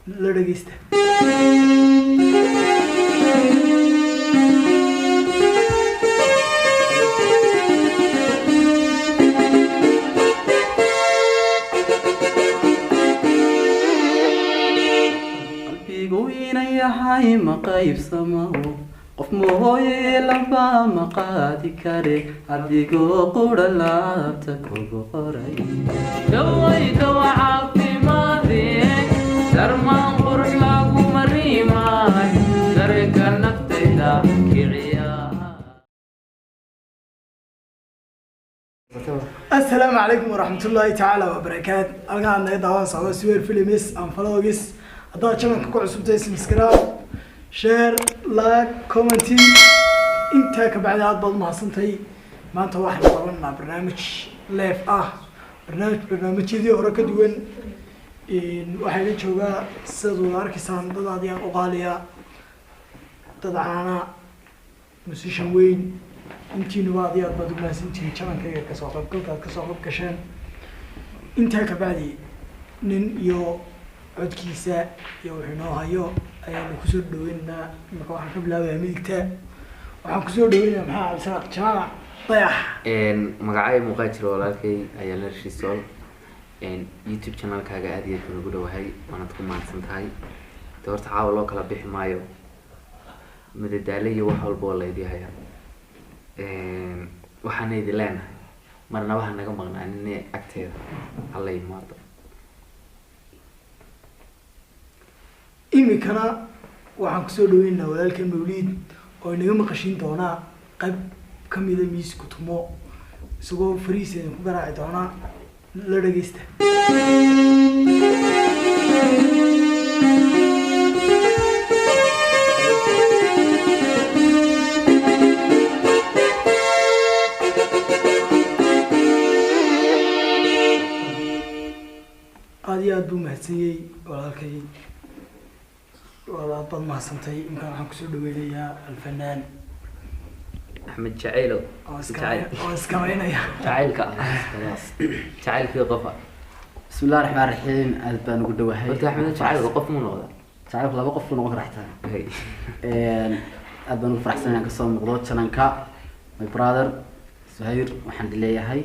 La dhegeysta. Qalbigu inan yahay ma qaybsamaho, qof mooye laba ma qaadi kare, adigoo qura laabta kugu qoray. Dawaydawa caafimaade, darmaan qurux laguma riimaay, dareenka naftayda kiciya. Asalaamu calaykum waraxmatullaahi tacaala wabarakaat. Halkaan naga daawan socdo Suwer Films and Vlogs. Haddaad channelka ku cusubtahay, subscribe, share, like, comment. Intaa ka bacdi, aad baad umahadsantahay. Maanta waxaynu qabananaa barnaamij live ah, barnaamijyadii hore ka duwan. Waxaa ila joogaa, sidaad wada arkaysaan, dad aad iyo aad u qaaliya, dad caana, musician weyn. Intiinuba aad iyo aad baad umahadsantihiin channelkayga kasoo qaybgalka aad kasoo qayb gasheen. Intaa ka bacdi, nin iyo codkiisa iyo wuxuu inoo hayo ayaanu kusoo dhaweynaynaa. Imika waxaan ka bilaabayaa midigta. Waxaan kusoo dhaweynayaa Maxamed Cabdisalaaq Jaamac Dayax. Magacay muuqaa jira walaalkay ayaa la Rashiisool. YouTube channelkaaga aad iyo aad baan ugu dhowahay, waanaad ku mahadsan tahay. De horta caawa loo kala bixi maayo, madadaalo iyo wax walba oo laydii haya. Waxaana idin leenahay, marnaba ha naga maqnaanin agteeda alla imaado. Imikana waxaan kusoo dhaweynaynaa walaalka Mawliid oo inaga maqashiin doonaa qayb kamida miisku tumo, isagoo fariisa idinku garaaci doonaa. La dhegeysta. Aada iyo aad buu mahadsanyey walaalkay. Walaal, baad mahadsantay. Imkaan waxaan kusoo dhaweynayaa alfanaan Axmed Jacaylo. Oo iska oo iskamaynaya. Jacaylka, jacaylkii qofa. Bismi illahi raxmaan raxiim. Aad baan ugu dhowahay. Horta Axmed, jacaylka qof muu noqda? Jacaylku laba qof buu noqon karaa xitaa. Aad baan ugu faraxsan inaan kasoo muuqdo channelka my brother Suhayr. Waxaan leeyahay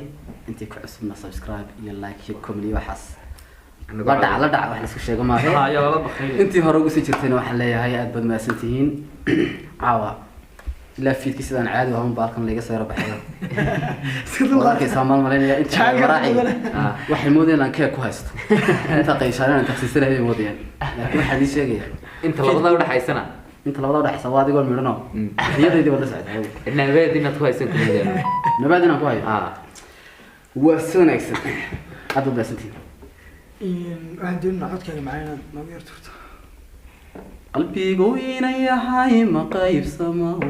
intii ku cusubna subscribe iyo like iyo comment iyo waxaas la dhac la dhac, wax la isku sheego maaha. Intii hore ugu sii jirtayna waxaan leeyahay aad baad mahadsan tihiin. Caawa ilaa fiidkii sidaan caadi ahaan baalkan layga soo yaro baxayo. Iska waad dulqaad. Arkaysaa, maal malaynaya inta Jacaylka maraaci badan. waxay moodayaan aan keeg ku haysto, inta qayshaan aan taksiisanahay bay moodayaan, laakiin waxaan ii sheegaya Inta labada udhaxaysana. Inta labada udhaxaysa waa adigoo midhano niyadaydii baad la socotay. Nabaad inaad ku haysan kumideen. Nabaad inaan ku hayo waa si wanaagsan. Aad baad mahadsantihiin. Waxaan doonaynaa codkaaga macaa inaad nooga yar turto. Qalbigu inan yahay ma qaybsamaho,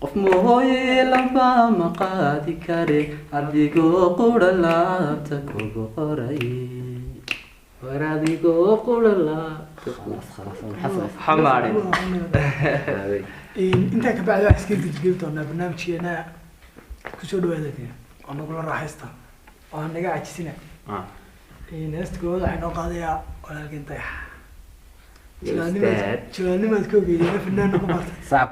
qof mooye laba ma qaadi kare, adigoo qura laabta kugu qoray. War adigoo qurala. Khalaas, khalaas, maxaa samaysaa? Xamaare. Intaa ka bacdi waxaan iska gudgebi doonaa barnaamijkeena. Kusoo dhawaada oo nagula raaxaysta oo aan naga cajisina. Heesta koowaad waxaa inoo qaadayaa walaalkeen Dayax. Ustaad. Jilaalnimaad ka ogeydeen, fanaan ku bartay. Sacab.